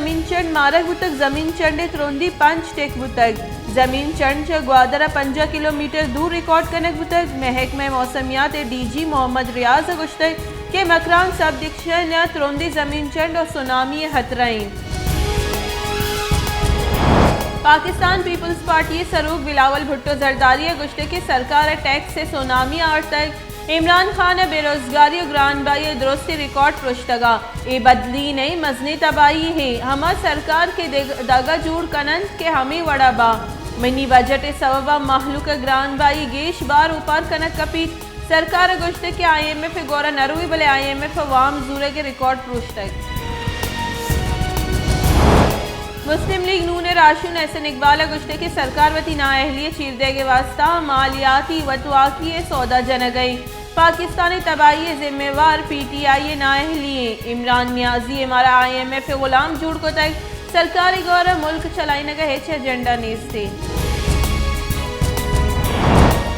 زمین چنڈ مارگ بوتگ، زمین چنڈ ءِ ترندی پنچ ٹک بوتگ۔ زمین چنڈ چہ گوادر ءَ پنجاہ کلومیٹر دور ریکارڈ کنگ بوتگ۔ محکمہ موسمیات ءِ ڈی جی محمد ریاض ءَ گوشتگ کہ مکران سب ڈویژن ءَ ترندیں زمین چنڈ ءُ سونامی ءِ خطرہ ایں۔ پاکستان پیپلز پارٹی ءِ سروک بلاول بھٹو زرداری ءَ گوشتگ کہ سرکار ءَ ٹیکس ءِ سونامی آورتگ۔ عمران خان ءَ بے روزگاری ءُ گران بہائی ءِ درستیں ریکارڈ پروشتگ ءَ۔ اے بدلی نہ ایں، مزنیں تباہی ایں۔ ہما سرکار کہ دگ-، دگہ جوڑ کن اَنت کہ ہمے وڑ ءَ باں۔ منی بجٹ ءِ سبب ءَ مہلوک ءَ گران بہائی گیش بار اوپار کنگ کپیت۔ سرکار ءَ گوشتگ کہ آئی ایم ایف ءِ گورا نہ روی، بلے آئی ایم ایف ءَ وام زورگ ءِ ریکارڈ پروشتگ۔ مسلم لیگ نون ءِ راہشون احسن اقبال ءَ گوشتگ کہ سرکار وتی نااہلی ءِ چیر دیگ ءِ واستہ مالیاتی وتواکی ءِ سودا جنگ ءَ ایں۔ پاکستان ءِ تباہی ءِ ذمہ وار پی ٹی آئی ءِ نااہلی ایں۔ عمران نیازی ءَ مارا آئی ایم ایف ءِ غلام جوڑ کتگ۔ سرکار ءِ گورا ملک چلائینگ ءِ ہچ ایجنڈا نیست ایں۔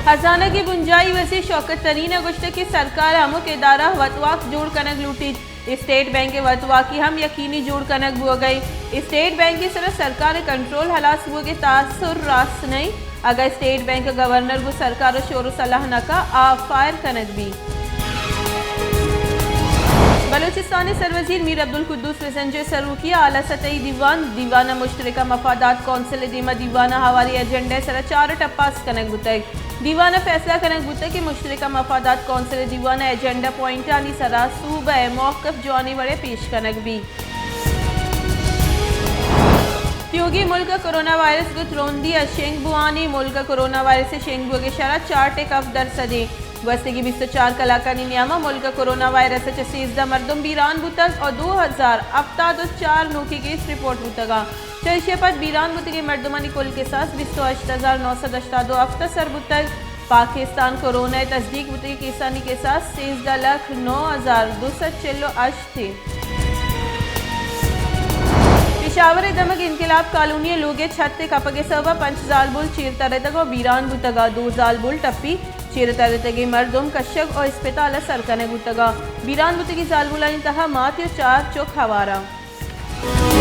خزانگ ءِ بنجاہی وزیر شوکت ترین ءَ گوشتگ کہ سرکار ءَ ہمک ادارہ ءِ وتواک جوڑ کنگ لوٹیت۔ اسٹیٹ بینک ءِ وتواکی ہم یقینی جوڑ کنگ بوگ ءَ ایں۔ اسٹیٹ بینک ءِ سرا سرکار ءِ کنٹرول ہلاس بوگ ءِ تاثر راست نہ ایں۔ اگاں اسٹیٹ بینک ءِ گورنر گوں سرکار ءَ شور ءُ صلاح نہ کا، آ فائر کنگ بیت۔ بلوچستان ءِ سروزیر میر عبدالقدوس بزنجو ءِ سروکی ءَ اعلی سطحی دیوان، دیوان ءَ مشترکہ مفادات کونسل ءِ دیما دیوان ءِ ہواری ایجنڈا ءِ سرا چار ٹپ پاس کنگ بوتگ۔ دیوان ءَ فیصلہ کنگ بوتگ کہ مشترکہ مفادات کونسل ءِ دیوان ءِ ایجنڈا پوائنٹانی سرا صوبہ ءِ موقف جوانیں وڑ ءَ پیش کنگ بیت۔ تیوگیں ملک ءَ کرونا وائرس گوں ترندی ءَ شنگ بوان ایں۔ ملک ءَ کرونا وائرس ءِ شنگ بوگ ءِ شرح چار ٹک ہفت درسد ایں۔ گوستگیں بیست ءُ چار کلاکانی نیام ءَ ملک ءَ کرونا وائرس ءَ چہ سیزدہ مردم بیران بوتگ ءُ دو ہزار ہپتاد ءُ چار نوکیں کیس رپورٹ بوتگ اَنت۔ چہ ایشی ءَ پد بیران بوتگیں مردمانی کل کساس بیست ءُ ہشت ہزار نو سد ہشتاد ءُ ہفت ءَ سر بوتگ۔ پاکستان کرونا ءِ تصدیق بوتگیں کیسانی کساس سیزدہ لکھ نو ہزار دو سد چل ءُ ہشت ایں۔ پشاور ءِ دمگ انقلاب کالونی ءِ لوگ ءِ چھت ءِ کپگ ءِ سبب ءَ پنچ زالبول چیر ترتگ ءُ بیران بوتگ ءَ۔ دو زالبول ٹپی، چیر ترتگیں مردم کشگ ءُ اسپتال ءَ سر کنگ بوتگ ءَ۔ بیران بوتگیں زالبولانی تہا مات ءُ چار چک ہوار اَنت۔